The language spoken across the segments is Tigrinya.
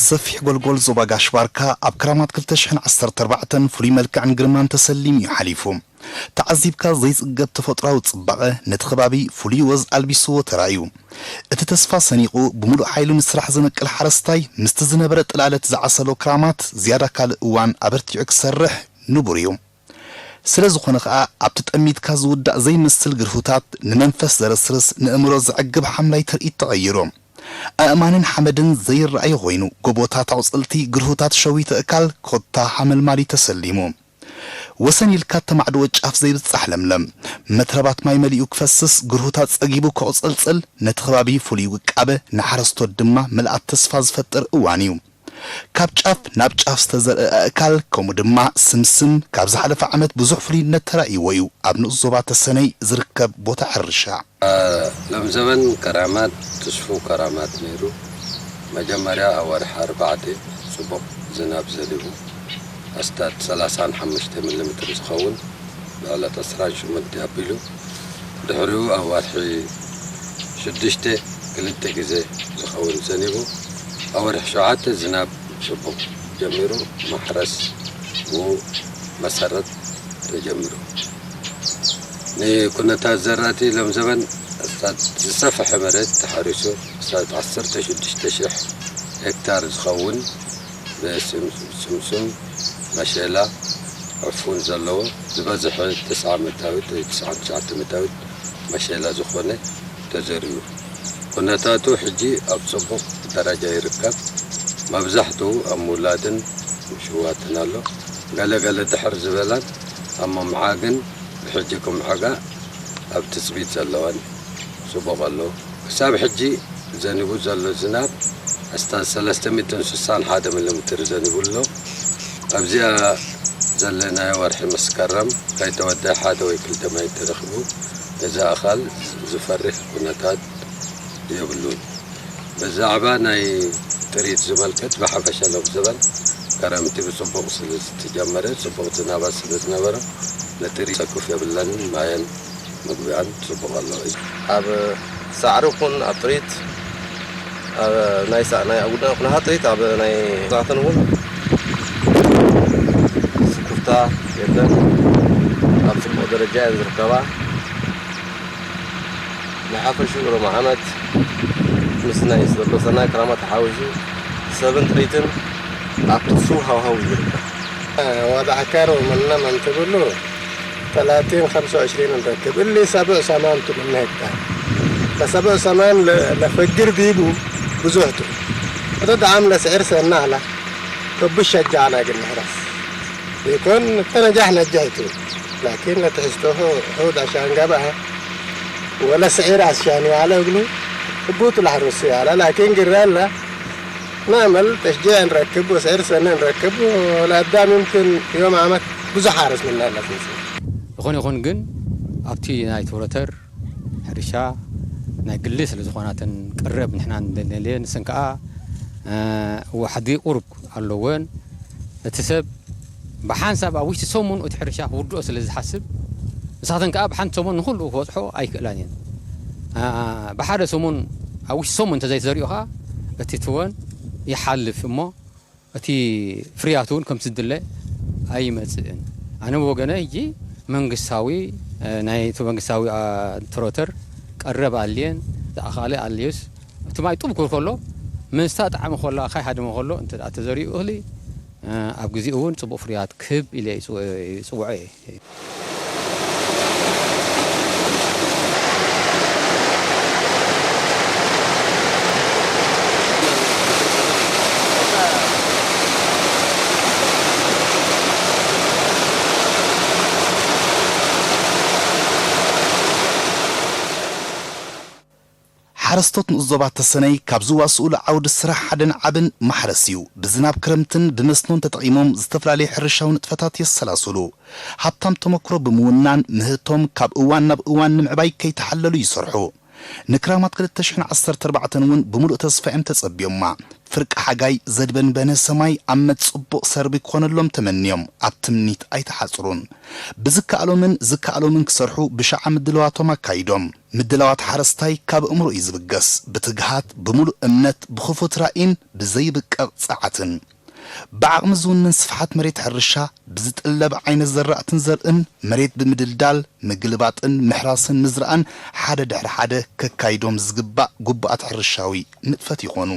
ሰፊሕ ጎልጎል ዞባ ጋሽ ባርካ ኣብ ክራማት ክልተ ሽሕን ዓሰርተ ኣርባዕተን ፍሉይ መልክዕን ግርማን ተሰሊሙ እዩ ሓሊፉ። ተዓዚብካ ዘይጽገብ ተፈጥሮኣዊ ጽባቐ ነቲ ከባቢ ፍሉይ ወዝ ኣልቢስዎ ተራእዩ። እቲ ተስፋ ሰኒቑ ብምሉእ ሓይሉ ንስራሕ ዘመቅል ሓረስታይ ምስቲ ዝነበረ ጥላለት ዝዓሰሎ ክራማት ዝያዳ ካልእ እዋን ኣበርቲዑ ክሰርሕ ንቡር እዩ። ስለ ዝኾነ ኸኣ ኣብቲ ጠሚትካ ዝውዳእ ዘይመስል ግርሁታት ንመንፈስ ዘረስርስ ንእምሮ ዘዕግብ ሓምላይ ትርኢት ተቐይሩ። ኣእማንን ሓመድን ዘይረኣይ ኮይኑ ጎቦታት ኣቑጽልቲ ግርሁታት ሸዊት ኣእካል ኮታ ሓመልማሊ ተሰሊሙ። ወሰን ኢልካ እተማዕድዎ ጫፍ ዘይብጻሕ ለምለም መትረባት ማይ መሊኡ ክፈስስ ግርሁታት ጸጊቡ ከቑጸልጽል ነቲ ከባቢ ፍሉይ ውቃበ ንሓረስቶት ድማ ምልኣት ተስፋ ዝፈጥር እዋን እዩ። ካብ ጫፍ ናብ ጫፍ ዝተዘርአ ኣእካል ከምኡ ድማ ስምስም ካብ ዝሓለፈ ዓመት ብዙሕ ፍሉይነት ተራእይዎ እዩ ኣብ ንኡስ ዞባ ተሰነይ ዝርከብ ቦታ ሕርሻ። ሎም ዘበን ከራማት ትስፉ ከራማት ነይሩ። መጀመርያ ኣብ ወርሒ ኣርባዕተ ጽቡቕ ዝናብ ዘሊቡ ኣስታት ሰላሳን ሓሙሽተ ሚሊ ሜትር ዝኸውን ብዕለት ዕስራን ሸሞንተ ኣቢሉ ድሕሪኡ ኣብ ወርሒ ሽዱሽተ ክልተ ግዜ ዝኸውን ዘኒቡ ኣብ ወርሒ ሸውዓተ ዝናብ ጽቡቕ ጀሚሩ ማሕረስ ብኡ መሰረት ተጀሚሩ። ንኩነታት ዘራእቲ ሎም ዘበን ኣስታት ዝሰፍሐ መሬት ተሓሪሱ ኣስታት ዓሰርተ ሽዱሽተ ሽሕ ሄክታር ዝኸውን ብስምስም መሸላ ዕፉን ዘለዎ ዝበዝሐ ተስዓ ሚእታዊት ወይ ተስዓን ትሽዓተ ሚእታዊት መሸላ ዝኾነ ተዘሪኡ። ኩነታቱ ሕጂ ኣብ ጽቡቕ ደረጃ ይርከብ። መብዛሕትኡ ኣብ ምውላድን ምሽዋትን ኣሎ። ገለ ገለ ድሕር ዝበላን ኣብ ምምዓግን ብሕጂ ክምዕጋ ኣብ ትጽቢት ዘለዋን ጽቡቕ ኣሎ። ክሳብ ሕጂ ዘኒቡ ዘሎ ዝናብ ኣስታት ሰለስተ ሚእትን ስሳን ሓደ ሚሊ ሜትር ዘኒቡ ኣሎ። ኣብዚኣ ዘለናዮ ወርሒ መስከረም ከይተወደአ ሓደ ወይ ክልተ ማይ ተረኺቡ ነዚ ኣኻል ዝፈርህ ኩነታት የብሉን። ብዛዕባ ናይ ጥሪት ዝመልከት ብሓፈሻ ሎም ዘበን ከረምቲ ብጽቡቕ ስለ ዝተጀመረ፣ ጽቡቕ ዝናባት ስለ ዝነበረ ነጥሪት ዘኩፍ የብለንን። ማየን መግቢኣን ጽቡቕ ኣሎ። ኣብ ሳዕሪ ይኹን ኣብ ጥሪት፣ ኣብ ናይ ሳ-፣ ናይ ኣጉዳ ኩነታት ጥሪት ኣብ ናይ ዛተን እውን ስኩፍታ የለን። ኣብ ጽቡቕ ደረጃ እየን ዝርከባ። ንሓፈሽኡ ሎም ዓመት ምስ ናይ ዘሎ ሰናይ ክራማት ተሓዊሱ ሰብን ጥሪትን ኣብ ትስፉው ሃዋህው እዩ ዝርከብ። ወደ ዓካር ወመና መንትብሉ ተላቲን ኸምሳ ወዕሽሪን ንረክብ እሊ ሰብዕ ሰማን ቱ ምን ሄክታር። ለሰብዕ ሰማን ለ-፣ ለፈግር ቢቡ ብዙሕ ቱ። እቲ ደዓም ለስዕር ሰና ኣላ ከብሽ ሸጃዕና ግን ንሕረስ። ይኮን እተ ነጃሕ ነጃሕ ይቱ። ላኪን ለትሕዝቶ ሑድ ኣሻን ገባኣ ወለ ስዒር ኣስሻን ያለ እግሉ እቡቱ ላሕሩስ ያለ ላኪን ግራ ኣላ ናመል ተሽጂዕ ንረክብ ወስዕር ሰነ ንረክብ። ለኣዳም ይምክን ዮም ዓመት ብዙሕ ሓረስ ምናላ ስንስ። ይኹን ይኹን ግን ኣብቲ ናይ ትውረተር ሕርሻ ናይ ግሊ ስለ ዝኾናትን ቀረብ ንሕና እንደልየ ንሰን ከኣ፣ እ፣ ዋሕዲ ቁሩብ ኣለወን። እቲ ሰብ ብሓንሳብ ኣብ ውሽጢ ሰሙን እቲ ሕርሻ ክውድኦ ስለ ዝሓስብ፣ ንሳተን ከኣ ብሓንቲ ሰሙን ንኹሉ ክበጽሖ ኣይክእላን እየን። እ፣ ብሓደ ሰሙን፣ ኣብ ውሽጢ ሰሙን እንተዘይተዘሪኡ ከኣ እቲ ትወን ይሓልፍ እሞ እቲ ፍርያት እውን ከምቲ ዝድለ ኣይመጽእን። ኣነ ብወገነ ሕጂ መንግስታዊ፣ እ፣ ናይ እቲ መንግስታዊ፣ ኣ፣ ትሮተር ቀረብ ኣልየን፣ ዝኣኻለ ኣልዩስ፣ እቲ ማይ ጡብ ክብል ከሎ፣ ምስታ ጣዕሚ ከሎ፣ ካይሃድመ ከሎ፣ እንተ ደኣ ተዘሪኡ እኽሊ፣ እ፣ ኣብ ግዜኡ እውን ጽቡቕ ፍርያት ክህብ ኢለ ይጽው-፣ ይጽውዖ እየ። ሓረስቶት ንኡስ ዞባ ተሰነይ ካብ ዝዋስኡሉ ዓውዲ ስራሕ ሓደን ዓብን ማሕረስ እዩ። ብዝናብ ክረምትን ብመስኖን ተጠቒሞም ዝተፈላለዩ ሕርሻዊ ንጥፈታት የሰላስሉ። ሃብታም ተመክሮ ብምውናን ምህቶም ካብ እዋን ናብ እዋን ንምዕባይ ከይተሓለሉ ይሰርሑ። ንክራማት ክልተ ሽሕን ዓሰርተ ኣርባዕተን እውን ብምሉእ ተስፋ እዮም ተጸብዮማ። ፍርቂ ሓጋይ ዘድበንበነ ሰማይ ኣብ መት ጽቡቕ ሰርቢ ክኾነሎም ተመንዮም ኣብ ትምኒት ኣይተሓጽሩን። ብዝከኣሎምን ዝከኣሎምን ክሰርሑ ብሻዓ ምድለዋቶም ኣካይዶም። ምድላዋት ሓረስታይ ካብ ኣእምሮ እዩ ዝብገስ። ብትግሃት፣ ብምሉእ እምነት፣ ብኽፉት ራእይን ብዘይብቀቕ ጸዓትን። ብዓቕሚ ዝውንን ስፍሓት መሬት ሕርሻ፣ ብዝጥለብ ዓይነት ዘራእትን ዘርእን፣ መሬት ብምድልዳል፣ ምግልባጥን ምሕራስን ምዝራእን ሓደ ድሕሪ ሓደ ከካይዶም ዝግባእ ግቡኣት ሕርሻዊ ንጥፈት ይኾኑ።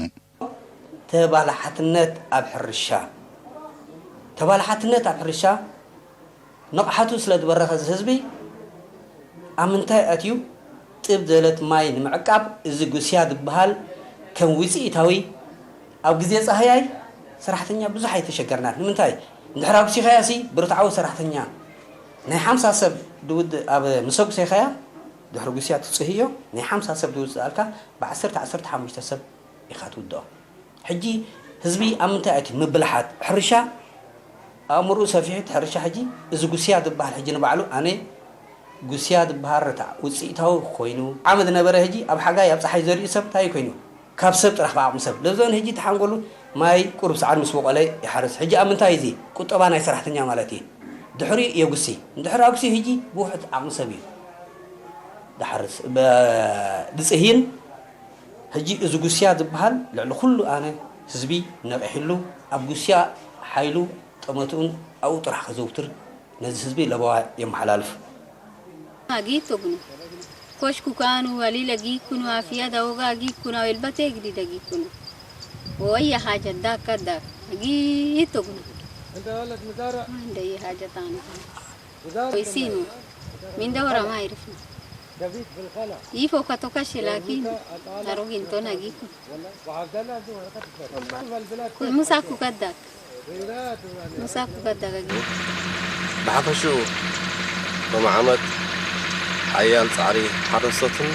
ተባላሓትነት ኣብ ሕርሻ። ተባላሓትነት ኣብ ሕርሻ ንቕሓቱ ስለ ዝበረኸ እዚ ህዝቢ ኣብ ምንታይ ኣትዩ? ጥብ ዝበለት ማይ ንምዕቃብ እዚ ጉስያ ዝበሃል ከም ውፅኢታዊ ኣብ ግዜ ፃህያይ ሰራሕተኛ ብዙሕ ኣይተሸገርናን። ንምንታይ? እንድሕር ኣጉሲኻያ ሲ ብርትዓዊ ሰራሕተኛ ናይ ሓምሳ ሰብ ድውድ ኣብ ምስ ኣጉሲኻያ ድሕሪ ጉስያ ትፅህዮ ናይ ሓምሳ ሰብ ድውድ ዝኣልካ ብዓሰርተ ዓሰርተ ሓሙሽተ ሰብ ኢኻ ትውድኦ። ሕጂ ህዝቢ ኣብ ምንታይ ኣትዩ ምብልሓት ሕርሻ ኣእምርኡ ሰፊሑ እቲ ሕርሻ ሕጂ እዚ ጉስያ ዝበሃል ሕጂ ንባዕሉ ኣነ ጉስያ ዝበሃል ርታዕ ውፅኢታዊ ኮይኑ ዓመት ነበረ ሕጂ ኣብ ሓጋይ ኣብ ፀሓይ ዘሪኡ ሰብ እንታይ ኮይኑ ካብ ሰብ ጥራሕ ብዓቕሚ ሰብ ለብዞን ሕጂ ተሓንጎሉ ማይ ቁሩብ ሰዓት ምስ በቆለ ይሓርስ ሕጂ ኣብ ምንታይ እዚ ቁጠባ ናይ ሰራሕተኛ ማለት እዩ ድሕሪ የጉሲ እንድሕር ኣጉሲ ሕጂ ብውሕድ ዓቕሚ ሰብ እዩ ዝሓርስ ዝፅህይን ሕጂ እዚ ጉስያ ዝበሃል ልዕሊ ኩሉ ኣነ ህዝቢ ነቒሕሉ ኣብ ጉስያ ሓይሉ ጠመትኡን ኣብኡ ጥራሕ ከዘውትር ነዚ ህዝቢ ለበዋ የመሓላልፍ። Agitogno. Koshku kanu walila gikunu afiyada oga gikunu awelbate gidida gikunu. Oya haja daka daka. Agitogno. Ande haja tana. Koisinu. Minda ora ma irifna. Ifo katoka shilakini. Arogin tona gikunu. Musa kukaddak. Musa kukaddak agi. ብሓፈሽኡ ሎሚ ዓመት ሓያል ጻዕሪ ሓረስቶትን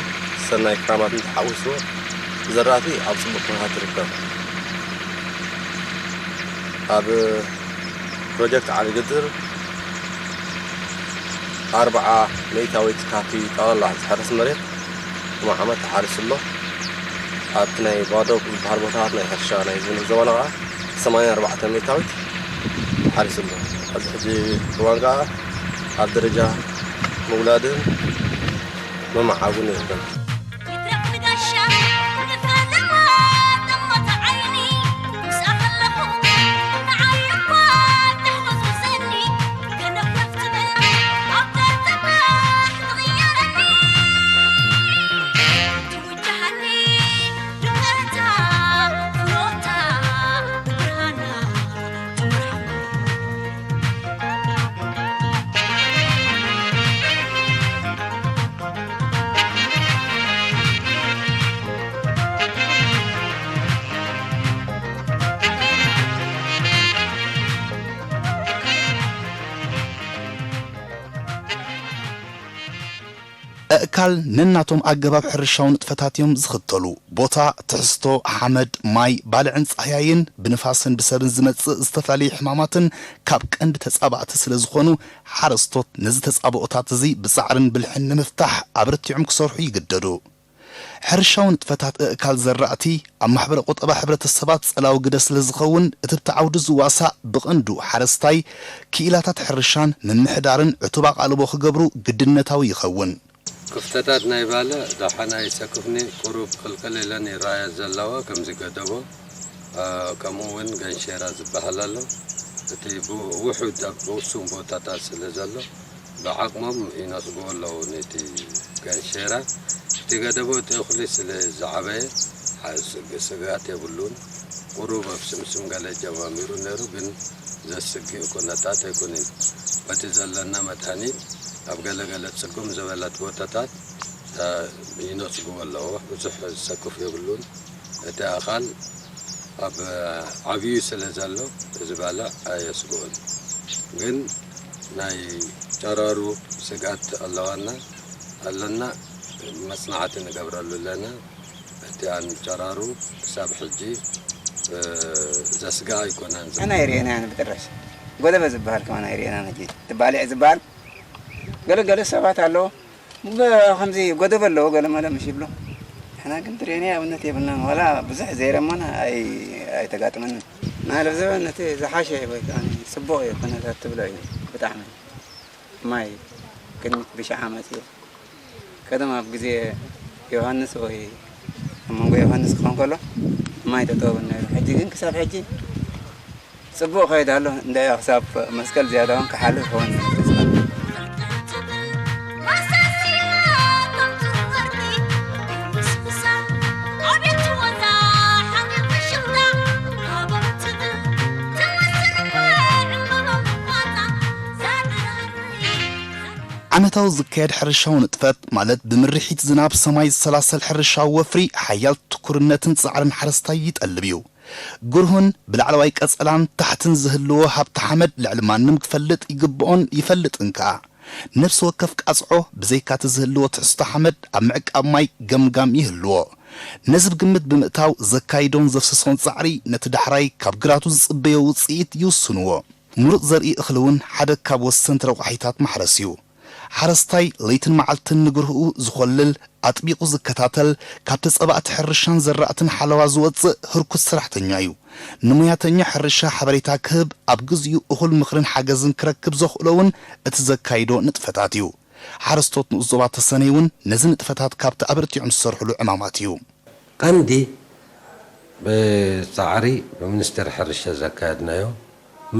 ሰናይ ክራማትን ተሓዊስዎ ዘራእቲ ኣብ ጽቡቕ ኩነታት ትርከብ። ኣብ ፕሮጀክት ዓሊ ግድር ኣርብዓ ሚእታዊት ካብቲ ጠቕላላ ዝሕረስ መሬት ሎሚ ዓመት ተሓሪሱ ኣሎ። ኣብቲ ናይ ባዶ ዝበሃል ቦታታት ናይ ሕርሻ ናይ ዝንብ ዘበና ከዓ ሰማንያ ኣርባዕተ ሚእታዊት ተሓሪሱ ኣሎ። ኣብዚ ሕጂ እዋን ከዓ ኣብ ደረጃ ምውላድን ምምዓጉን ይርከብ። ኣእካል ነናቶም ኣገባብ ሕርሻዊ ንጥፈታት እዮም ዝኽተሉ። ቦታ፣ ትሕዝቶ፣ ሓመድ፣ ማይ፣ ባልዕን ጻህያይን ብንፋስን ብሰብን ዝመጽእ ዝተፈላለዩ ሕማማትን ካብ ቀንዲ ተጻባእቲ ስለ ዝኾኑ ሓረስቶት ነዚ ተጻብኦታት እዚ ብጻዕርን ብልሕን ንምፍታሕ ኣበርቲዖም ክሰርሑ ይግደዱ። ሕርሻዊ ንጥፈታት እእካል ዘራእቲ ኣብ ማሕበረ ቁጠባ ሕብረተሰባት ጸላዊ ግደ ስለ ዝኸውን እትብቲ ዓውዲ ዝዋሳእ ብቐንዱ ሓረስታይ ክኢላታት ሕርሻን ምምሕዳርን ዕቱብ ኣቓልቦ ክገብሩ ግድነታዊ ይኸውን። ክፍተታት ናይ ባለ ዳሓናይ ሰክፍኒ ቁሩብ ቅልቅል ኢለን ይረኣያ ዘለዋ ከምዚ ገደቦ ከምኡ እውን ገንሼራ ዝበሃል ኣሎ። እቲ ውሑድ ኣብ ውሱን ቦታታት ስለ ዘሎ ብዓቕሞም ይነጽግዎ ኣለዉ ነቲ ገንሼራ። እቲ ገደቦ እቲ እኽሊ ስለ ዝዓበየ ስግኣት የብሉን። ቁሩብ ኣብ ስምስም ገለ ጀማሚሩ ነይሩ ግን ዘስግእ ኩነታት ኣይኮነን። በቲ ዘለና መድሃኒት ኣብ ገለ ገለ ጽግም ዝበለት ቦታታት ይነጽግዎ ኣለዎ። ብዙሕ ዝሰክፍ የብሉን። እቲ ኣኻል ኣብ ዓብዩ ስለ ዘሎ እዚ ባልዕ ኣየስግኡን። ግን ናይ ጨረሩ ስግኣት ኣለዋና ኣለና መጽናዕቲ ንገብረሉ ኣለና። እቲ ኣን ጨረሩ ክሳብ ሕጂ ዘስግኣ ኣይኮነን። ኣና ይርኤና ብጥራሽ ጎለበ ዝበሃል ከማን ኣይርኤና ነጂ ትባልዕ ዝበሃል ገለ ገለ ሰባት ኣለዎ። ከምዚ ጎደብ ኣለዎ፣ ገለ መለ ምሽ ይብሎ። ንሕና ግን ትሬኒ ኣብነት የብልናን፣ ዋላ ብዙሕ ዘይረመና ኣይ-፣ ኣይተጋጥመንን። ማለት ዘበን እቲ ዝሓሸ ወይ ከዓ ጽቡቕ እዩ ኩነታት ትብሎ እዩ። ብጣዕሚ ማይ ቅድሚት ብሽዓ መጽኡ። ቀደም ኣብ ግዜ ዮሃንስ ወይ ኣብ መንጎ ዮሃንስ ክኸውን ከሎ ማይ ተጠወብን ነይሩ። ሕጂ ግን ክሳብ ሕጂ ጽቡቕ ከይድ ኣሎ። እንዳ ክሳብ መስቀል ዝያዳ እውን ክሓልፍ ይኸውን ተስፋ። ዓመታዊ ዝካየድ ሕርሻዊ ንጥፈት፣ ማለት ብምርሒት ዝናብ ሰማይ ዝሰላሰል ሕርሻዊ ወፍሪ፣ ሓያል ትኩርነትን ጻዕርን ሓረስታይ ይጠልብ እዩ። ግርሁን ብላዕለዋይ ቀጸላን ታሕትን ዝህልዎ ሃብቲ ሓመድ ልዕሊ ማንም ክፈልጥ ይግብኦን ይፈልጥን ከኣ። ነፍሲ ወከፍ ቃጽዖ ብዘይካቲ ዝህልዎ ትሕዝቶ ሓመድ ኣብ ምዕቃብ ማይ ገምጋም ይህልዎ። ነዚ ብግምት ብምእታው ዘካይዶን ዘፍስሶን ጻዕሪ ነቲ ዳሕራይ ካብ ግራቱ ዝጽበዮ ውጽኢት ይውስንዎ። ምሩጽ ዘርኢ እኽሊ እውን ሓደ ካብ ወሰንቲ ረቋሒታት ማሕረስ እዩ። ሓረስታይ ለይትን መዓልትን ንግርህኡ ዝኾልል፣ ኣጥቢቑ ዝከታተል፣ ካብቲ ጸባእቲ ሕርሻን ዘራእትን ሓለዋ ዝወጽእ ህርኩት ሰራሕተኛ እዩ። ንሙያተኛ ሕርሻ ሓበሬታ ክህብ፣ ኣብ ግዚኡ እኹል ምኽርን ሓገዝን ክረክብ ዘኽእሎ እውን እቲ ዘካይዶ ንጥፈታት እዩ። ሓረስቶት ንኡስ ዞባ ተሰነይ እውን ነዚ ንጥፈታት ካብቲ ኣበርቲዖም ዝሰርሕሉ ዕማማት እዩ። ቀንዲ ብጻዕሪ ብሚኒስትሪ ሕርሻ ዘካየድናዮ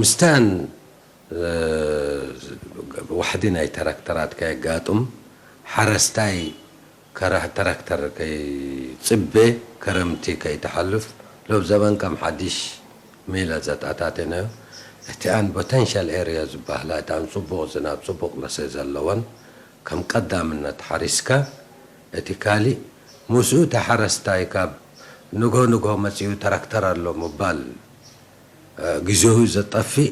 ምስታን፣ እ፣ ዋሕዲ ናይ ተራክተራት ከየጋጥም፣ ሓረስታይ ከራ-፣ ተራክተር ከይጽበ፣ ከረምቲ ከይተሓልፍ፣ ሎብ ዘበን ከም ሓድሽ ሜላ ዘጣጣቴናዮ። እቲኣን ፖተንሻል ኤርያ ዝበሃላ፣ እቲኣን ጽቡቕ ዝናብ፣ ጽቡቕ ለሰ ዘለወን ከም ቀዳምነት ሓሪስካ፣ እቲ ካሊእ ምስኡ እቲ ሓረስታይ ካብ ንግሆ ንግሆ መጺኡ ተራክተር ኣሎ ምባል፣ እ፣ ግዜኡ ዘጠፍእ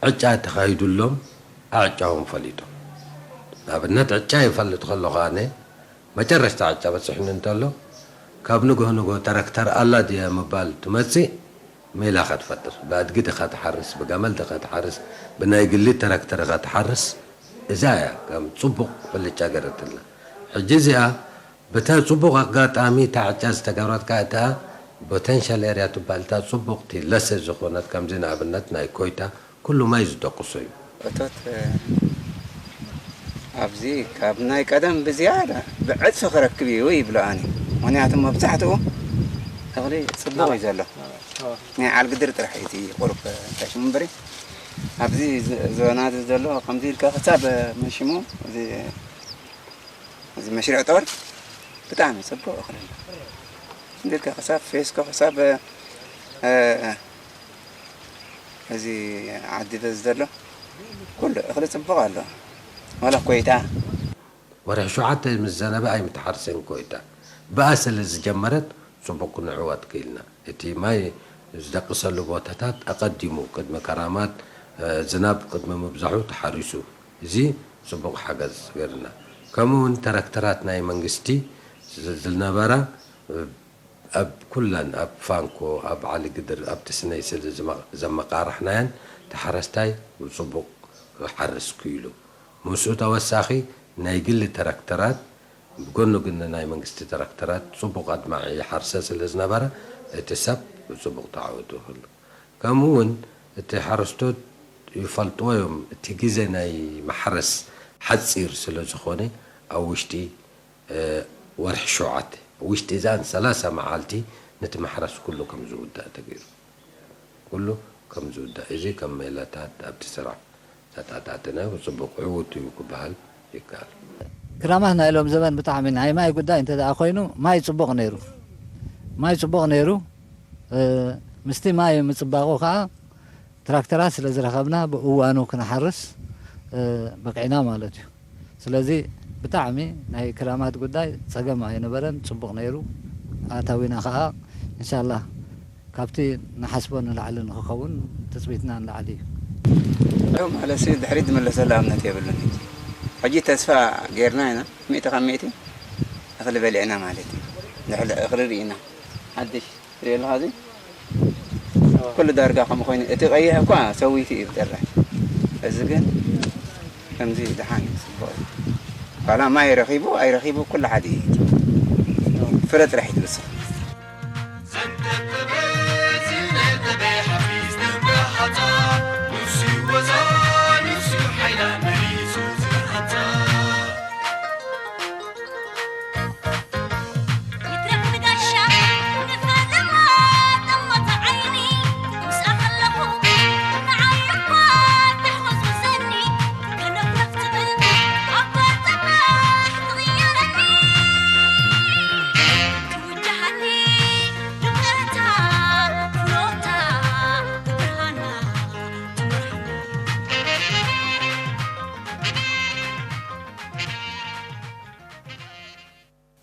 ዕጫ ተኻይዱሎም፣ ኣዕጫዎም ፈሊጦም። ንኣብነት ዕጫ ይፈልጥ ከለኹ ኣነ፣ መጨረሽታ ዕጫ በጺሑኒ እንተሎ፣ ካብ ንግሆ ንግሆ ተራክተር ኣላ ድያ ምባል ትመጽእ፣ ሜላ ኢኻ ትፈጥር። ብኣድጊ ዲኻ ትሓርስ፣ ብገመል ዲኻ ትሓርስ፣ ብናይ ግሊ ተራክተር ኢኻ ትሓርስ። እዛ እያ ከም ጽቡቕ ብልጫ ገረትልና። ሕጂ እዚኣ በታ ጽቡቕ ኣጋጣሚ እታ ዕጫ ዝተገብረት ከኣ እታ ፖተንሻል ኤርያ ትበሃል፣ እታ ጽቡቕቲ ለሰ ዝኾነት፣ ከምዚ ንኣብነት ናይ ኮይታ ኩሉ ማይ ዝደቅሶ እዩ። እቶት፣ እ፣ ኣብዚ ካብ ናይ ቀደም ብዝያዳ ብዕጽፊ ክረክብ እዩ ይብሎ ኣነ። ምኽንያቱ መብዛሕትኡ እኽሊ ጽቡቕ እዩ ዘሎ። ናይ ዓልግድር ጥራሕ እዩ እቲ ቁሩብ፣ እ፣ እንታይ ሽሙ እምበሪ፣ ኣብዚ ዝ-፣ ዞና እዚ ዘሎ ከምዚ ኢልካ ክሳብ፣ እ፣ ምን ሽሙ፣ እዚ፣ እዚ መሽርዕ ጦር ብጣዕሚ ጽቡቕ እኽሊ ኣሎ። እንዲልካ ክሳብ ፌስኮ፣ ክሳብ፣ እ፣ እዚ ዓዲ በዚ ዘሎ ኩሉ እኽሊ ጽቡቕ ኣሎ። ዋላ ኮይታ። ወርሒ ሸውዓተ ምስ ዘነበ ኣይምትሓርሰን ኮይታ። ብኣ ስለ ዝጀመረት ጽቡቕ ክንዕወት ክኢልና። እቲ ማይ ዝደቅሰሉ ቦታታት ኣቐዲሙ፣ ቅድሚ ከራማት፣ እ፣ ዝናብ ቅድሚ ምብዛሑ ተሓሪሱ። እዚ ጽቡቕ ሓገዝ ገይሩና። ከምኡ እውን ተራክተራት ናይ መንግስቲ ዝ-፣ ዝነበራ፣ እ፣ ኣብ ኩለን፣ ኣብ ፋንኮ፣ ኣብ ዓሊ ግድር፣ ኣብ ተስነይ ስለ ዝመ-፣ ዘመቃርሕናየን፣ እቲ ሓረስታይ ብጽቡቕ ክሓርስ ክኢሉ። ምስኡ ተወሳኺ ናይ ግሊ ተራክተራት፣ ብጎኒ ጎኒ ናይ መንግስቲ ተራክተራት ጽቡቕ ኣድማዒ ይሓርሰ ስለ ዝነበረ፣ እቲ ሰብ ብጽቡቕ ተዓዊቱ ይህሉ። ከምኡ እውን እቲ ሓረስቶት ይፈልጥዎ እዮም፣ እቲ ግዜ ናይ ማሕረስ ሓጺር ስለ ዝኾነ፣ ኣብ ውሽጢ፣ እ፣ ወርሒ ሸውዓተ፣ ኣብ ውሽጢ እዛን ሰላሳ መዓልቲ ነቲ ማሕረስ ኩሉ ከም ዝውዳእ ተገይሩ። ኩሉ ከም ዝውዳእ፣ እዚ ከም ሜላታት ኣብቲ ስራሕ ዘጣጣጥነ ብጽቡቕ ዕዉት እዩ ክበሃል ይከኣል። ክራማት ናይ ሎም ዘበን ብጣዕሚ ናይ ማይ ጉዳይ እንተ ደኣ ኮይኑ፣ ማይ ጽቡቕ ነይሩ። ማይ ጽቡቕ ነይሩ። እ፣ ምስቲ ማይ ምጽባቑ ከኣ ትራክተራት ስለ ዝረኸብና ብእዋኑ ክንሓርስ፣ እ፣ በቂዕና ማለት እዩ። ስለዚ ብጣዕሚ ናይ ክራማት ጉዳይ ጸገም ኣይነበረን፣ ጽቡቕ ነይሩ። ኣታዊና ከኣ ኢንሻላህ ካብቲ ንሓስቦ ንላዕሊ ንኽኸውን ትጽቢትና ንላዕሊ እዩ። ያው ማለትሲ ድሕሪት ዝምለሰሉ ኣብነት የብሉን። ሕጂ ተስፋ ጌርና ኢና፣ ሚእቲ ካብ ሚእቲ እኽሊ በሊዕና ማለት እዩ። ድሕሪ እኽሊ ርኢና፣ ሓድሽ ትሪኦ ኣለኻ፣ እዚ ኩሉ ዳርጋ ከምኡ ኮይኑ፣ እቲ ቀይሕ እኳ ሰዊቱ እዩ ብጥራይ። እዚ ግን ከምዚ ደሓን እዩ፣ ጽቡቕ እዩ። ዋላ ማይ ረኺቡ ኣይረኺቡ ኩሉ ሓደ እዩ። ፍረ ጥራሕ እዩ ትውስኽ።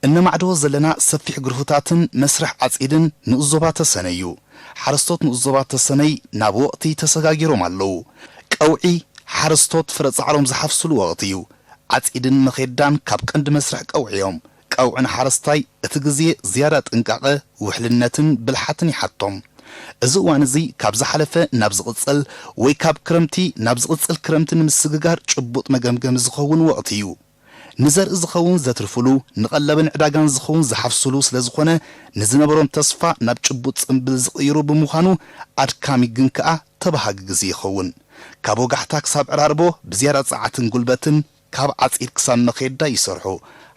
እነማዕድዎ ዘለና ሰፊሕ ግርሁታትን መስርሕ ዓጺድን ንኡስ ዞባ ተሰነይ እዩ። ሓረስቶት ንኡስ ዞባ ተሰነይ ናብ ወቕቲ ተሰጋጊሮም ኣለዉ። ቀውዒ ሓረስቶት ፍረ ጻዕሮም ዝሓፍስሉ ወቕቲ እዩ። ዓጺድን መኼዳን ካብ ቀንዲ መስርሕ ቀውዒ እዮም። ቀውዒ ንሓረስታይ እቲ ግዜ ዝያዳ ጥንቃቐ፣ ውሕልነትን ብልሓትን ይሓቶም። እዚ እዋን እዚ ካብ ዝሓለፈ ናብ ዝቕጽል ወይ ካብ ክረምቲ ናብ ዝቕጽል ክረምቲ ንምስግጋር ጭቡጥ መገምገሚ ዝኸውን ወቕቲ እዩ። ንዘርኢ ዝኸውን ዘትርፍሉ፣ ንቐለብን ዕዳጋን ዝኸውን ዝሓፍስሉ ስለ ዝኾነ፣ ንዝነበሮም ተስፋ ናብ ጭቡጥ ጽምብል ዝቕይሩ ብምዃኑ፣ ኣድካሚ ግን ከኣ ተበሃጊ ግዜ ይኸውን። ካብ ወጋሕታ ክሳብ ዕራርቦ ብዝያዳ ጸዓትን ጉልበትን፣ ካብ ዓጺድ ክሳብ መኼዳ ይሰርሑ።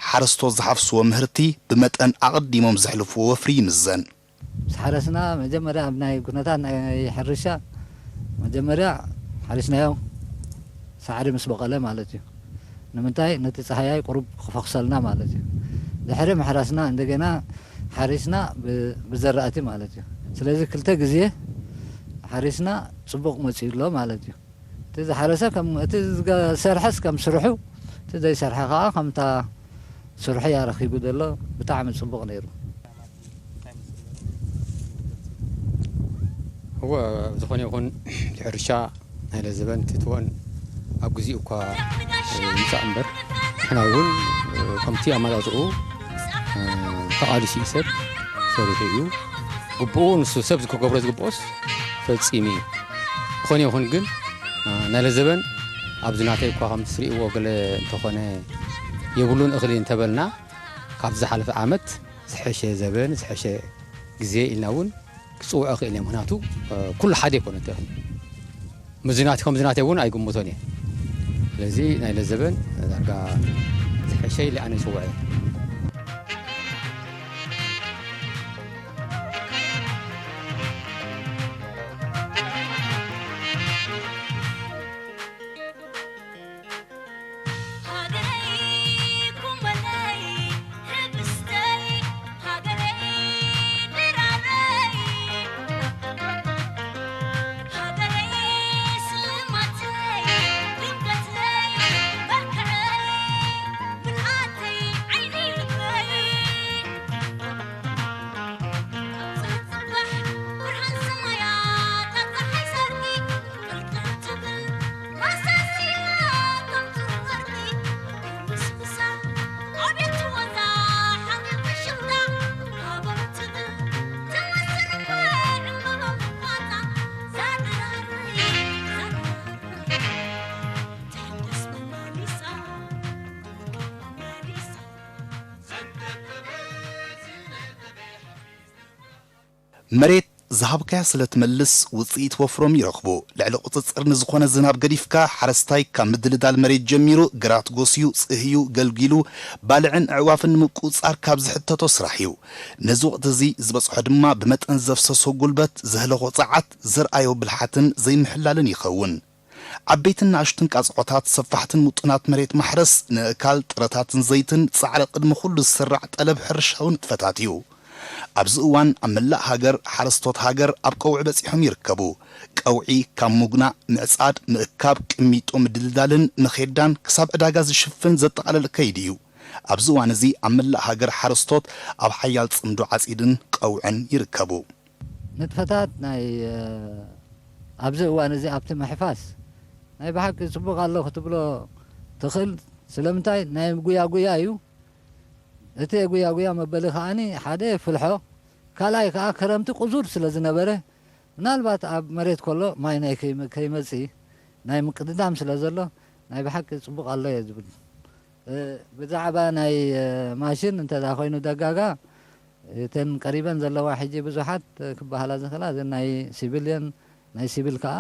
ሓረስቶት ዝሓፍስዎ ምህርቲ ብመጠን ኣቐዲሞም ዘሕልፍዎ ወፍሪ ይምዘን። ምስ ሓረስና መጀመርያ ኣብ ናይ ኩነታት ናይ ሕርሻ መጀመርያ ሓሪስናዮ ሳዕሪ ምስ በቐለ ማለት እዩ። ንምንታይ? ነቲ ጸሃያይ ቁሩብ ክፈኽሰልና ማለት እዩ። ድሕሪ ምሕራስና እንደገና ሓሪስና ብ-፣ ብዘራእቲ ማለት እዩ። ስለዚ ክልተ ግዜ ሓሪስና ጽቡቕ መጺኡ ኣሎ ማለት እዩ። እቲ ዝሓረሰ ከም፣ እቲ ዝገ-፣ ዝሰርሐስ ከም ስርሑ፣ እቲ ዘይሰርሐ ከኣ ከምታ ስርሑ እያ ረኺቡ ዘሎ። ብጣዕሚ ጽቡቕ ነይሩ። እወ፣ ዝኾነ ይኹን፣ እቲ ሕርሻ ናይ ለዘበን ትትወን ኣብ ግዜኡ እኳ ይምጻእ እምበር፣ ንሕና እውን ከምቲ ኣመጻጽኡ ተቓሊሱ እዩ ሰብ ሰሪሑ እዩ። ግቡኡ ንሱ ሰብ ክገብሮ ዝግብኦስ ፈጺሙ እዩ። ዝኾነ ይኹን ግን፣ እ፣ ናይ ለዘበን ኣብዚ ናተይ እኳ ከምቲ ትርእይዎ ገለ እንተኾነ የብሉን እኽሊ እንተበልና፣ ካብ ዝሓለፈ ዓመት ዝሐሸ ዘበን፣ ዝሐሸ ግዜ ኢልና እውን ክጽውዖ ክእል እየ። ምኽንያቱ፣ እ፣ ኩሉ ሓደ ኣይኮነ እቲ እኽሊ። ምዝናት ከም ዝናተይ እውን ኣይግምቶን እየ። ስለዚ ናይ ለዘበን ዳርጋ ዝሐሸ ኢለ ኣነ ይጽውዖ እየ። መሬት ዝሃብካያ ስለ ትመልስ ውጽኢት ወፍሮም ይረኽቡ። ልዕሊ ቁጽጽር ንዝኾነ ዝናብ ገዲፍካ፣ ሓረስታይ ካብ ምድልዳል መሬት ጀሚሩ ግራት ጎስዩ፣ ጽህዩ፣ ገልጊሉ፣ ባልዕን ኣዕዋፍን ንምቁጽጻር ካብ ዝሕተቶ ስራሕ እዩ። ነዚ ወቕቲ እዚ ዝበጽሖ ድማ ብመጠን ዘፍሰሶ ጉልበት፣ ዘህለኾ ጸዓት፣ ዘርኣዮ ብልሓትን ዘይምሕላልን ይኸውን። ዓበይትን ንኣሽቱን ቃጽዖታት፣ ሰፋሕትን ምጡናት መሬት ማሕረስ፣ ንእካል፣ ጥረታትን ዘይትን ጻዕሪ ቅድሚ ኩሉ ዝስራዕ ጠለብ ሕርሻዊ ንጥፈታት እዩ። ኣብዚ እዋን ኣብ መላእ ሃገር ሓረስቶት ሃገር ኣብ ቀውዒ በጺሖም ይርከቡ። ቀውዒ ካብ ምጉናእ፣ ምዕጻድ፣ ምእካብ፣ ቅሚጦ ምድልዳልን መኼዳን ክሳብ ዕዳጋ ዝሽፍን ዘጠቓለለ ከይዲ እዩ። ኣብዚ እዋን እዚ ኣብ መላእ ሃገር ሓረስቶት ኣብ ሓያል ጽምዶ ዓጺድን ቀውዕን ይርከቡ። ንጥፈታት ናይ፣ እ፣ ኣብዚ እዋን እዚ ኣብቲ ምሕፋስ ናይ ብሓቂ ጽቡቕ ኣሎ ክትብሎ ትኽእል። ስለምንታይ? ናይ ጉያ ጉያ እዩ። እቲ የጉያ ጉያ መበሊ ከኣኒ ሓደ ፍልሖ፣ ካልኣይ ከኣ ክረምቲ ቁዙር ስለ ዝነበረ፣ ምናልባት ኣብ መሬት ከሎ ማይ ናይ ከይመ-፣ ከይመጽእ ናይ ምቅድዳም ስለ ዘሎ ናይ ብሓቂ ጽቡቕ ኣሎ እየ ዝብል። ብዛዕባ ናይ ማሽን እንተ ኮይኑ ደጋጋ እተን ቀሪበን ዘለዋ ሕጂ ብዙሓት ክበሃላ ዝኽእላ እዘን ናይ ሲቪል እየን። ናይ ሲቪል ከዓ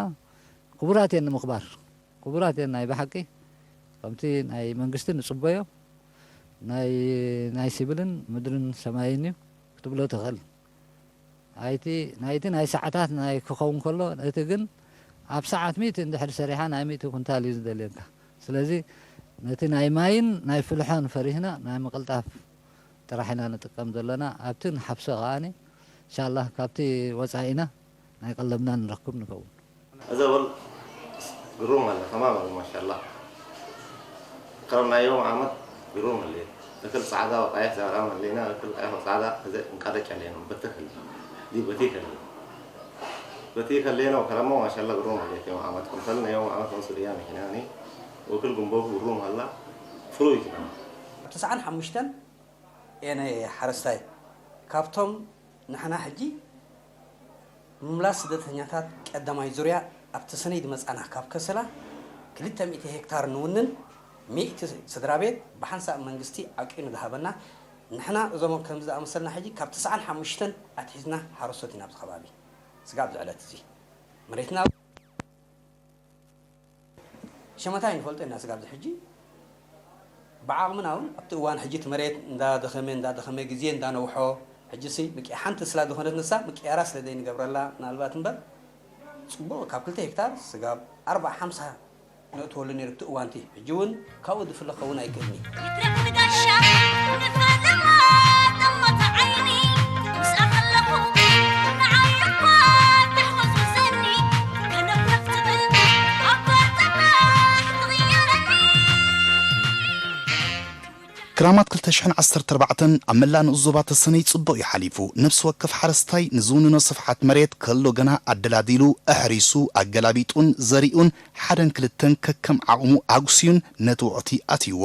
ክቡራት እየን ንምኽባር፣ ክቡራት እየን ናይ ብሓቂ። ከምቲ ናይ መንግስቲ ንፅበዮ ናይ ናይ ሲቪልን ምድርን ሰማይን እዩ ክትብሎ ትኽእል። ኣይቲ ናይቲ ናይ ሰዓታት ናይ ክኸውን ከሎ እቲ ግን ኣብ ሰዓት ሚእቲ እንድሕር ሰሪሓ ናይ ሚእቲ ኩንታል እዩ ዝደልየካ። ስለዚ ነቲ ናይ ማይን ናይ ፍልሖን ፈሪህና ናይ ምቕልጣፍ ጥራሕ ኢና ንጥቀም ዘለና። ኣብቲ ንሓፍሶ ከኣኒ እንሻላህ ካብቲ ወፃኢና ናይ ቀለብና ንረክብ ንኸውን። እዛ ወል ግሩም ኣለ ተማም ኣለ ማሻላ። ከረምናዮም ዓመት ግሩም ኣለ። እክል ጻዕዳ ወቃይሕ ዛራ መለና እክል ቀይሕ ጻዕዳ እዘ እንቃደቅ ኣለና በተከል ዲ በቲ ከለ በቲ ከለና ከረሞ ማሻላ ግሩም ኣለ። ዮም ዓመት ከምተል ነዮም ዓመት መንሱር እያ መኪናኒ ወክል ግንቦ ግሩም ኣላ ፍሉይ ትከማ። ተስዓን ሓሙሽተን እየ ናይ ሓረስታይ ካብቶም ንሕና ሕጂ ምምላስ ስደተኛታት ቀዳማይ ዙርያ ኣብቲ ሰነይ ዝመጻና ካብ ከሰላ ክልተ ሚእቲ ሄክታር ንውንን ሚእቲ ስድራ ቤት ብሓንሳእ መንግስቲ ዓቂኑ ዝሃበና ንሕና እዞም ከምዚ ዝኣመሰልና ሕጂ ካብ ተስዓን ሓሙሽተን ኣትሒዝና ሓረስቶት ኢና ኣብዚ ከባቢ ስጋብ ዝዕለት እዚ መሬትና ሸመታ ኣይንፈልጦ ኢና ስጋብ ሕጂ ብዓቕምና እውን ኣብቲ እዋን ሕጂ እቲ መሬት እንዳደኸመ እንዳደኸመ ግዜ እንዳነውሖ ሕጂ ሲ ምቂ ሓንቲ ስላ ዝኾነት ንሳ ምቅያራ ስለ ዘይንገብረላ ምናልባት እምበር ፅቡቕ ካብ ክልተ ሄክታር ስጋብ ኣርባዓ ሓምሳ ነእትወሉ ነይሩ እቲ እዋንቲ ሕጂ እውን ካብኡ ዝፍለ ክኸውን ኣይክእልን እዩ። ይትረፍ ንጋሻ ንፈለማ ጠመተ ዓይኒ ምስኣ ከለኹ ንዓይ እኳ ተሕወዝውዘኒ ከነፍነፍ ትብል ኣብ ባርጠና ትቕየረኒ። ክራማት ክልተ ሽሕን ዓሰርተ ኣርባዕተን ኣብ መላእ ንኡስ ዞባ ተሰነይ ጽቡቕ እዩ ሓሊፉ። ነፍሲ ወከፍ ሓረስታይ ንዝውንኖ ስፍሓት መሬት ከሎ ገና ኣደላዲሉ፣ ኣሕሪሱ፣ ኣገላቢጡን ዘሪኡን ሓደን ክልተን ከከም ዓቕሙ ኣጉስዩን ነቲ ወቕቲ ኣትይዎ።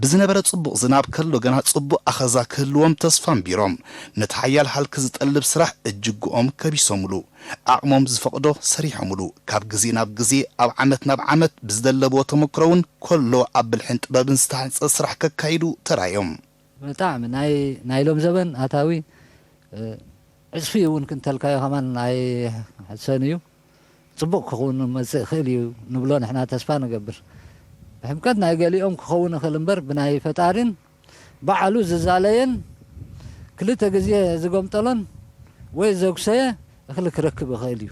ብዝነበረ ጽቡቕ ዝናብ ከሎ ገና ጽቡቕ ኣኸዛ ክህልዎም ተስፋ ኣንቢሮም፣ ነቲ ሓያል ሃልኪ ዝጠልብ ስራሕ እጅግኦም ከቢሶምሉ። ዓቕሞም ዝፈቕዶ ሰሪሖምሉ። ካብ ግዜ ናብ ግዜ፣ ኣብ ዓመት ናብ ዓመት ብዝደለብዎ ተመክሮ እውን ኮሎ ኣብ ብልሕን ጥበብን ዝተሃንጸ ስራሕ ከካይዱ ተራእዮም። ብጣዕሚ ናይ ናይ ሎም ዘበን ኣታዊ ዕፅፊ እውን ክንተልካዮ ከማን ኣይሕሰን እዩ። ፅቡቕ ክኸውን መፅእ ይኽእል እዩ ንብሎ ንሕና ተስፋ ንገብር። ብሕምቀት ናይ ገሊኦም ክኸውን ይኽእል እምበር ብናይ ፈጣሪን ባዕሉ ዝዛለየን ክልተ ግዜ ዝጎምጠሎን ወይ ዘጉሰየ እኽሊ ክረክብ ይኽእል እዩ።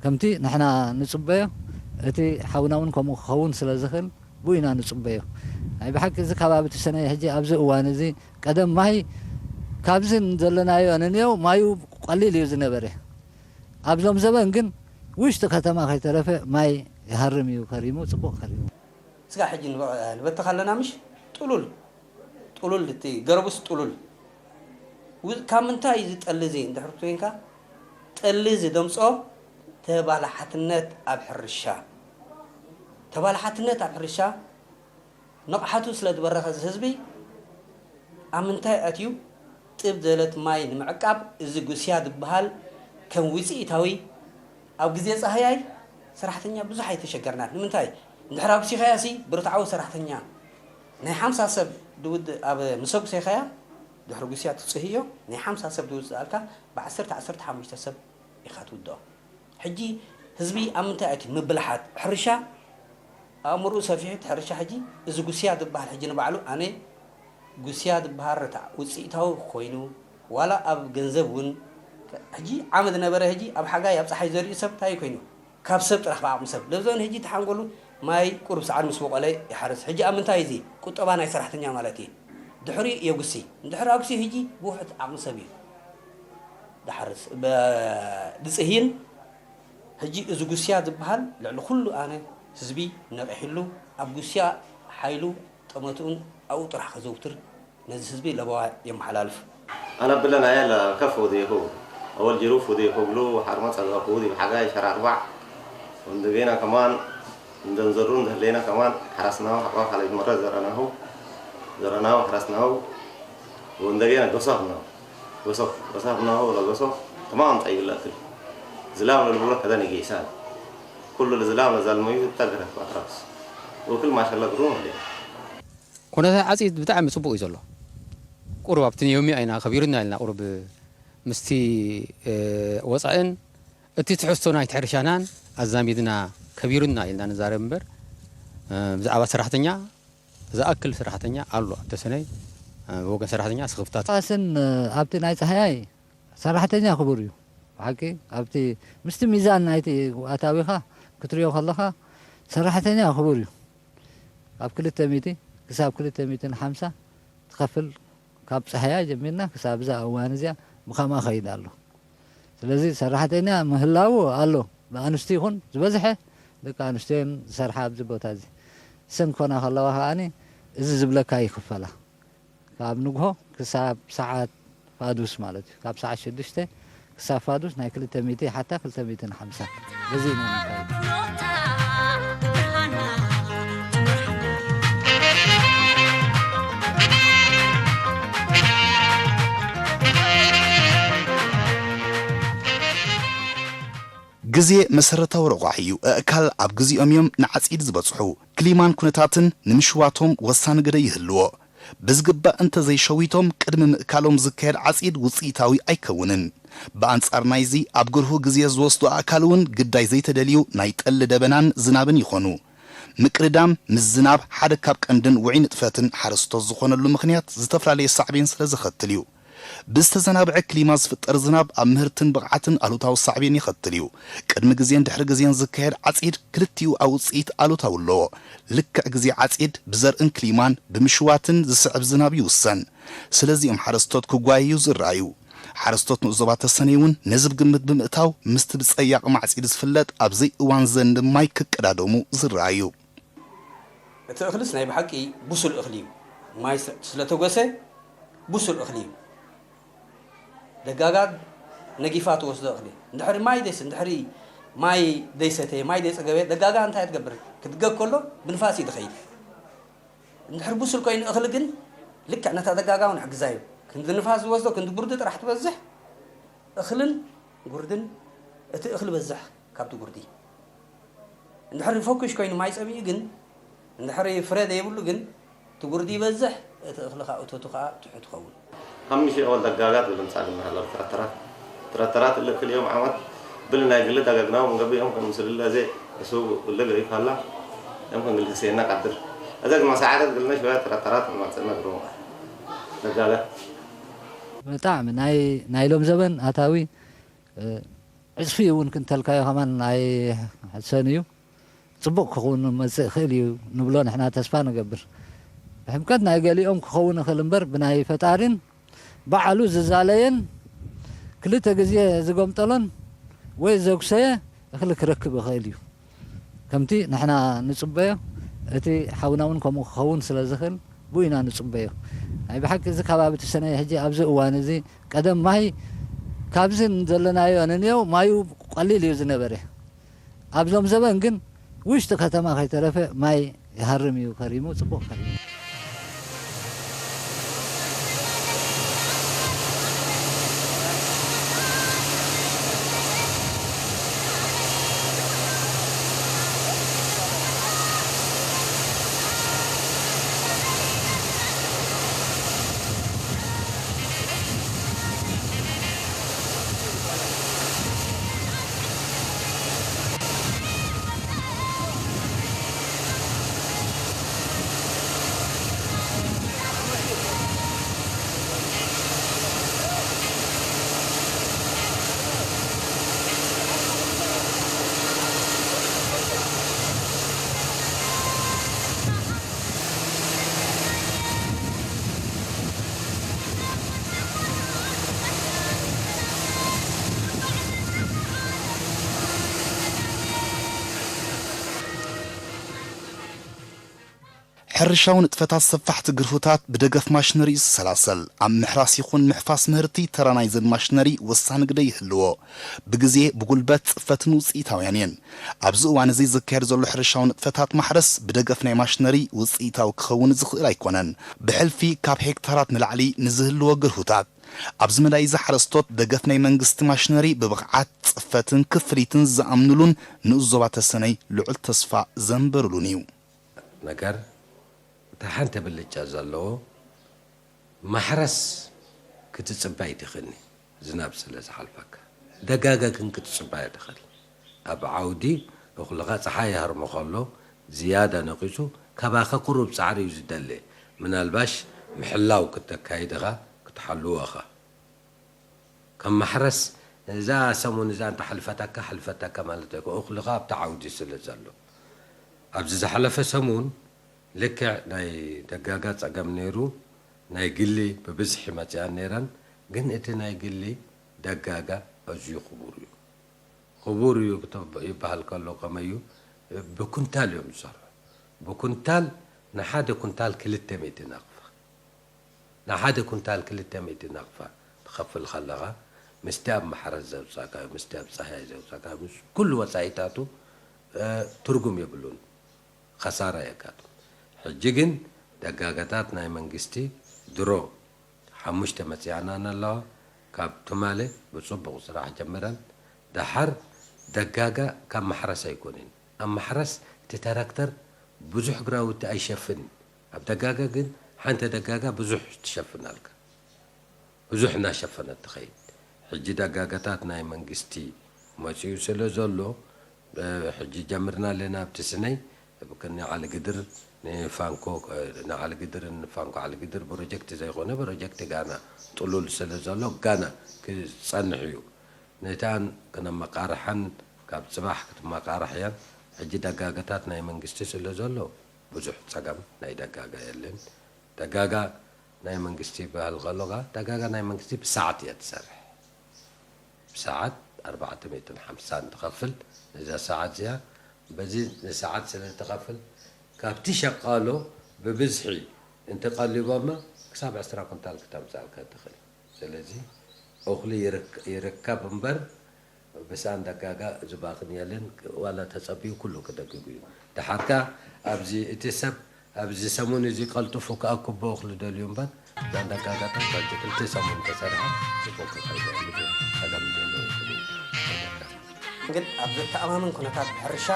ከምቲ ንሕና ንጽበዮ እቲ ሓውና እውን ከምኡ ክኸውን ስለ ዝኽእል ብኡ ኢና ንጽበዮ። ናይ ብሓቂ እዚ ከባቢ እቲ ሰነይ ሕጂ ኣብዚ እዋን እዚ ቀደም ማይ ካብዚ ዘለናዮ ንንየው ማዩ ቀሊል እዩ ዝነበረ። ኣብዞም ዘበን ግን ውሽጢ ከተማ ከይተረፈ ማይ ይሃርም እዩ ከሪሙ፣ ጽቡቕ ከሪሙ። ስጋ ሕጂ ንበትኽ ኣለና ምሽ ጥሉል ጥሉል እቲ ገረቡስ ጥሉል ካብ ምንታይ እዩ እዚ ጠሊ እዚ እንድሕር ኮይንካ ጠሊ እዚ ደምፆ ተባላሓትነት ኣብ ሕርሻ ተባላሓትነት ኣብ ሕርሻ ንቕሓቱ ስለ ዝበረኸ እዚ ህዝቢ ኣብ ምንታይ ኣትዩ ጥብ ዘለት ማይ ንምዕቃብ እዚ ጉስያ ዝበሃል ከም ውፅኢታዊ ኣብ ግዜ ፃህያይ ሰራሕተኛ ብዙሕ ኣይተሸገርናን። ንምንታይ? እንድሕር ኣጉሲኻያ ሲ ብርትዓዊ ሰራሕተኛ ናይ ሓምሳ ሰብ ድውድ ኣብ ምሰጉሴኻያ ድሕሪ ጉስያ ትፅህዮ ናይ ሓምሳ ሰብ ድውድ ዝኣልካ ብዓሰርተ ዓሰርተ ሓሙሽተ ሰብ ኢኻ ትውድኦ። ሕጂ ህዝቢ ኣብ ምንታይ ኣትዩ ምብልሓት ሕርሻ ኣእምርኡ ሰፊሑ እቲ ሕርሻ ሕጂ እዚ ጉስያ ዝበሃል ሕጂ ንባዕሉ ኣነ ጉስያ ዝበሃል ርታዕ ውፅኢታዊ ኮይኑ ዋላ ኣብ ገንዘብ እውን ሕጂ ዓመት ነበረ ሕጂ ኣብ ሓጋይ ኣብ ፀሓይ ዘሪኡ ሰብ እንታይ ኮይኑ ካብ ሰብ ጥራሕ ብዓቕሚ ሰብ ለብዘን ሕጂ ተሓንጎሉ ማይ ቁሩብ ሰዓት ምስ ወቀለ ይሓርስ ሕጂ ኣብ ምንታይ እዚ ቁጠባ ናይ ሰራሕተኛ ማለት እዩ ድሕሪ የጉሲ እንድሕር ኣጉሲ ሕጂ ብውሕድ ዓቕሚ ሰብ እዩ ዝሓርስ ዝፅህይን ሕጂ እዚ ጉስያ ዝበሃል ልዕሊ ኩሉ ኣነ ህዝቢ ነቒሕሉ ኣብ ጉስያ ሓይሉ ጠመትኡን ኣብኡ ጥራሕ ከዘውትር ነዚ ህዝቢ ለበዋ የመሓላልፍ። ኣነ ብለን ኣየ ለከፍ ውዲኹ ኣወል ጅሩፍ ውዲኹ ብሉ ሓርሞ ጸገኹ ውዲ ብሓጋይ ሸራርባዕ ወንድጌና ከማን እንደንዘሩ እንደህሌና ከማን ሓራስናሁ ሓቋ ካልይ መረ ዘረናሁ ዘረናሁ ሓራስናሁ ወንደጌና ገሶ ሃብናሁ ገሶ ገሶ ሃብናሁ ለገሶ ተማም ጠይብ ለእክል ዝላም ለልብሎ ከደን ይጌሳን ኩሉ ለዝላም ለዛልመዩ ተገረት ባትራስ ወክል ማሻላ ግሩም ወንዴ ኩነታት ዓፂድ ብጣዕሚ ፅቡቕ እዩ ዘሎ። ቁሩብ ኣብቲ ዮሚያ ኢና ከቢሩና ኢልና፣ ቁሩብ ምስቲ፣ እ፣ ወፃእን እቲ ትሕዝቶ ናይቲ ሕርሻናን ኣዛሚድና ከቢሩና ኢልና ንዛረብ እምበር፣ እ፣ ብዛዕባ ሰራሕተኛ ዝኣክል ሰራሕተኛ ኣሎ ኣብ ተሰነይ፣ እ፣ ብወገን ሰራሕተኛ ስኽፍታት። ፋስን፣ እ፣ ኣብቲ ናይ ጸሃያይ ሰራሕተኛ ክቡር እዩ። ብሓቂ ኣብቲ ምስቲ ሚዛን ናይቲ ኣታዊኻ ክትሪኦ ከለኻ ሰራሕተኛ ክቡር እዩ። ካብ ክልተ ሚእቲ ክሳብ ክልተ ሚእትን ሓምሳ ትኸፍል፣ ካብ ጸሃያ ጀሚርና ክሳብ እዛ እዋን እዚኣ ብኸምኣ ኸይድ ኣሎ። ስለዚ ሰራሕተኛ ምህላው ኣሎ፣ ብኣንስቲ ይኹን ዝበዝሐ ደቂ ኣንስትዮን ዝሰርሓ ኣብዚ ቦታ እዚ። እሰን ክኾና ከለዋ ከኣኒ እዚ ዝብለካ ይኽፈላ። ካብ ንግሆ ክሳብ ሰዓት ፋዱስ ማለት እዩ። ካብ ሰዓት ሽዱሽተ ክሳብ ፋዱስ ናይ ክልተ ሚእቲ ሓታ ክልተ ሚእትን ሓምሳን በዚ ኢና ነካይድ። ግዜ መሰረታዊ ረቋሒ እዩ። ኣእካል ኣብ ግዜኦም እዮም ንዓጺድ ዝበጽሑ። ክሊማን ኩነታትን ንምሽዋቶም ወሳኒ ግደ ይህልዎ። ብዝግባእ እንተዘይሸዊቶም ቅድሚ ምእካሎም ዝካየድ ዓጺድ ውጽኢታዊ ኣይከውንን። ብኣንጻር ናይዚ ኣብ ግርሁ ግዜ ዝወስዱ ኣእካል እውን ግዳይ ዘይተደልዩ ናይ ጠሊ ደበናን ዝናብን ይኾኑ። ምቅድዳም ምስ ዝናብ ሓደ ካብ ቀንድን ውዑይ ንጥፈትን ሓረስቶት ዝኾነሉ ምኽንያት ዝተፈላለየ ሳዕቤን ስለ ዘኸትል እዩ። ብዝተዘናብዐ ክሊማ ዝፍጠር ዝናብ ኣብ ምህርትን ብቕዓትን ኣሉታዊ ሳዕቤን የኸትል እዩ። ቅድሚ ግዜን ድሕሪ ግዜን ዝካየድ ዓጺድ ክልቲኡ ኣብ ውጽኢት ኣሉታዊ ኣለዎ። ልክዕ ግዜ ዓጺድ ብዘርእን ክሊማን ብምሽዋትን ዝስዕብ ዝናብ ይውሰን። ስለዚ እዮም ሓረስቶት ክጓየዩ ዝረኣዩ። ሓረስቶት ንኡስ ዞባ ተሰነይ እውን ነዚ ብግምት ብምእታው ምስቲ ብጸያቒ ማዕጺድ ዝፍለጥ ኣብ ዘይእዋን ዘንብ ማይ ክቀዳደሙ ዝረኣዩ። እቲ እኽልስ ናይ ብሓቂ ብሱል እኽሊ እዩ። ማይ ስለ ተጎሰ ብሱል እኽሊ እዩ። ደጋጋ ነጊፋ ትወስዶ እኽሊ። እንድሕሪ ማይ ደይስ እንድሕሪ ማይ ደይሰተየ ማይ ደይጸገበ ደጋጋ እንታይ ትገብር? ክትገግ ከሎ ብንፋስ እዩ ዝኸይድ። እንድሕሪ ብሱል ኮይኑ እኽሊ ግን ልክዕ ነታ ደጋጋ እውን ሕግዛ እዩ። ክንዲ ንፋስ ዝወስዶ ክንዲ ጉርዲ ጥራሕ ትበዝሕ እኽልን ጉርድን እቲ እኽሊ በዝሕ ካብቲ ጉርዲ። እንድሕሪ ፈኩሽ ኮይኑ ማይ ጸሚኡ ግን እንድሕሪ ፍረ ዘይብሉ ግን እቲ ጉርዲ ይበዝሕ እቲ እኽሊ ከዓ እቶቱ ከዓ ትሑት ይኸውን። ሓምሽ ኣወል ደጋጋት ብልምጻ ግና ኣለብ ትረተራት ትረተራት እለ ክልኦም ዓመት ብል ናይ ግሊ ዳገግናው ምንገቢኦም ከም ምስልለ ዘይ እሱ እለ ገሪፍ ሃላ እም ከም ግሊ ተሰየና ቃድር እዘ ግማ ሰዓታት ግልና ሽወያ ትረተራት ማጸና ግሮ ደጋጋት ብጣዕሚ ናይ ናይ ሎም ዘበን ኣታዊ ዕፅፊ እውን ክንተልካዮ ከማን ኣይሕሰን እዩ። ፅቡቕ ክኸውን መፅእ ይኽእል እዩ ንብሎ ንሕና ተስፋ ንገብር። ብሕምቀት ናይ ገሊኦም ክኸውን ይኽእል እምበር ብናይ ፈጣሪን ባዕሉ ዝዛለየን ክልተ ግዜ ዝገምጠሎን ወይ ዘጉሰየ እኽሊ ክረክብ ይኽእል እዩ። ከምቲ ንሕና ንጽበዮ እቲ ሓውና እውን ከምኡ ክኸውን ስለ ዝኽእል ብኡ ኢና ንጽበዮ። ናይ ብሓቂ እዚ ከባቢ ተሰነይ ሕጂ ኣብዚ እዋን እዚ ቀደም ማይ ካብዚ ዘለናዮ ንንየው ማዩ ቀሊል እዩ ዝነበረ። ኣብዞም ዘበን ግን ውሽጢ ከተማ ከይተረፈ ማይ ይሃርም እዩ ከሪሙ፣ ጽቡቕ ከሪሙ። ሕርሻዊ ንጥፈታት ሰፋሕቲ ግርሁታት ብደገፍ ማሽነሪ እዩ ዝሰላሰል። ኣብ ምሕራስ ይኹን ምሕፋስ ምህርቲ ተራ ናይዘን ማሽነሪ ወሳኒ ግደ ይህልዎ። ብግዜ፣ ብጉልበት፣ ጽፈትን ውጽኢታውያን እየን። ኣብዚ እዋን እዚ ዝካየድ ዘሎ ሕርሻዊ ንጥፈታት ማሕረስ ብደገፍ ናይ ማሽነሪ ውጽኢታዊ ክኸውን ዝኽእል ኣይኮነን። ብሕልፊ ካብ ሄክታራት ንላዕሊ ንዝህልዎ ግርሁታት ኣብዚ መዳይ እዚ ሓረስቶት ደገፍ ናይ መንግስቲ ማሽነሪ ብብቕዓት፣ ጽፈትን ክፍሊትን ዝኣምኑሉን ንኡስ ዞባ ተሰነይ ልዑል ተስፋ ዘንበሩሉን እዩ። ነገር እታ ሓንቲ ብልጫ ዘለዎ ማሕረስ ክትጽባይ ትኽእልኒ፣ ዝናብ ስለ ዝሓልፈካ። ደጋገ ግን ክትጽባዮ ትኽእል። ኣብ ዓውዲ እኹልኻ ጸሓይ ይሃርሞ ከሎ ዝያዳ ነቒጹ ካባኻ ቁሩብ ጻዕሪ እዩ ዝደሊ። ምናልባሽ ምሕላው ክተካይድ ኢኻ ክትሓልዎ ኢኻ። ከም ማሕረስ እዛ ሰሙን እዛ እንተሓልፈታካ ሓልፈታካ ማለት ኣይኮ እኹልኻ ኣብቲ ዓውዲ ስለ ዘሎ። ኣብዚ ዝሓለፈ ሰሙን ልክዕ ናይ ደጋጋ ጸገም ነይሩ፣ ናይ ግሊ ብብዝሒ መጺኣን ነይረን፣ ግን እቲ ናይ ግሊ ደጋጋ ኣዝዩ ክቡር እዩ። ክቡር እዩ ክተብ-፣ ይበሃል ከሎ ከመይ እዩ? ብኩንታል እዮም ዝሰርሑ። ብኩንታል ንሓደ ኩንታል ክልተ ሚእቲ ናቕፋ። ንሓደ ኩንታል ክልተ ሚእቲ ናቕፋ ትኸፍል ከለኻ፣ ምስቲ ኣብ ማሕረስ ዘውጻእካዮ፣ ምስቲ ኣብ ጻህያይ ዘውጻእካዮ፣ ምስ ኩሉ ወጻኢታቱ፣ እ፣ ትርጉም የብሉን። ኸሳራ የጋጥም። ሕጂ ግን ደጋገታት ናይ መንግስቲ ድሮ ሓሙሽተ መጺኣናን ኣለዋ። ካብ ትማሊ ብጽቡቕ ስራሕ ጀሚረን። ደሓር ደጋጋ ካብ ማሕረስ ኣይኮንን። ኣብ ማሕረስ እቲ ትራክተር ብዙሕ ግራውቲ ኣይሸፍንን። ኣብ ደጋጋ ግን ሓንቲ ደጋጋ ብዙሕ ትሸፍናልካ። ብዙሕ እናሸፈነት ትኸይድ። ሕጂ ደጋጋታት ናይ መንግስቲ መጺኡ ስለ ዘሎ፣ እ፣ ሕጂ ጀምርና ኣለና ኣብቲ ስነይ፣ ብ-፣ ንዓሊ ግድር ንፋንኮ፣ እ፣ ንዓሊ ግድርን ንፋንኮ ዓሊ ግድር ፕሮጀክት ዘይኮነ ፕሮጀክት ጋና ጥሉል ስለ ዘሎ ጋና ክጸንሕ እዩ። ነታን ክነመቃርሐን ካብ ጽባሕ ክትመቃርሕ እየን። ሕጂ ደጋጋታት ናይ መንግስቲ ስለ ዘሎ ብዙሕ ጸገም ናይ ደጋጋ የለን። ደጋጋ ናይ መንግስቲ ይበሃል ከሎ ከኣ፣ ደጋጋ ናይ መንግስቲ ብሰዓት እያ ትሰርሕ። ብሰዓት ኣርባዕተ ሚእትን ሓምሳን ትኸፍል ነዛ ሰዓት እዚኣ። በዚ ንሰዓት ስለ ትኸፍል፣ ካብቲ ሸቃሎ ብብዝሒ እንተቀሊቦማ ክሳብ ዕስራ ኩንታል ክተምጽኣልካ ትኽእል። ስለዚ እኽሊ ይርክ-፣ ይርከብ እምበር ብሳን ደጋጋ ዝባኽን የለን። ዋላ ተጸብዩ ኩሉ ክደግጉ እዩ። ደሓር ከኣ ኣብዚ እቲ ሰብ ኣብዚ ሰሙን እዚ ቀልጥፉ ክኣክቦ እኽሊ ደልዩ እምበር፣ እዛ ደጋጋታት በዚ ክልተ ሰሙን ተሰሪሓ ጽቡቕ ክኸይድ እያ። ብዙሕ ጸገም ዘለዎ ይኽእል እዩ። ግን ኣብ ዘተኣማምን ኩነታት ብሕርሻ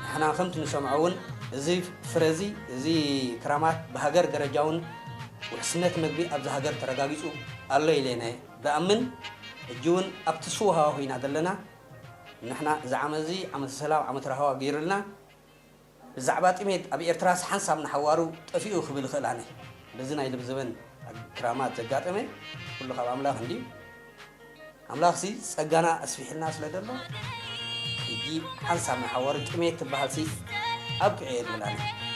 ንሕና ከምቲ ንሰምዖ እውን እዚ ፍረ እዚ፣ እዚ ክራማት ብሃገር ደረጃ እውን ውሕስነት መግቢ ኣብዚ ሃገር ተረጋጊጹ ኣሎ ኢለ እየ ዝኣምን። ሕጂ እውን ኣብቲ ስውሃዋ ኮይና ዘለና ንሕና እዚ ዓመት እዚ ዓመተ ሰላም ዓመተ ራህዋ ገይሩልና። ብዛዕባ ጥሜት ኣብ ኤርትራስ ሓንሳብ ንሓዋሩ ጠፊኡ ክብል እኽእል ኣነ። በዚ ናይ ልብዘበን ክራማት ዘጋጠመ ኩሉ ካብ ኣምላኽ እንድዩ። ኣምላኽሲ ጸጋና ኣስፊሕልና ስለ ዘሎ፣ ሕጂ ሓንሳብ ንሓዋሩ ጥሜት ትበሃልሲ ኣብቂዑ እየ ዝብል ኣነ።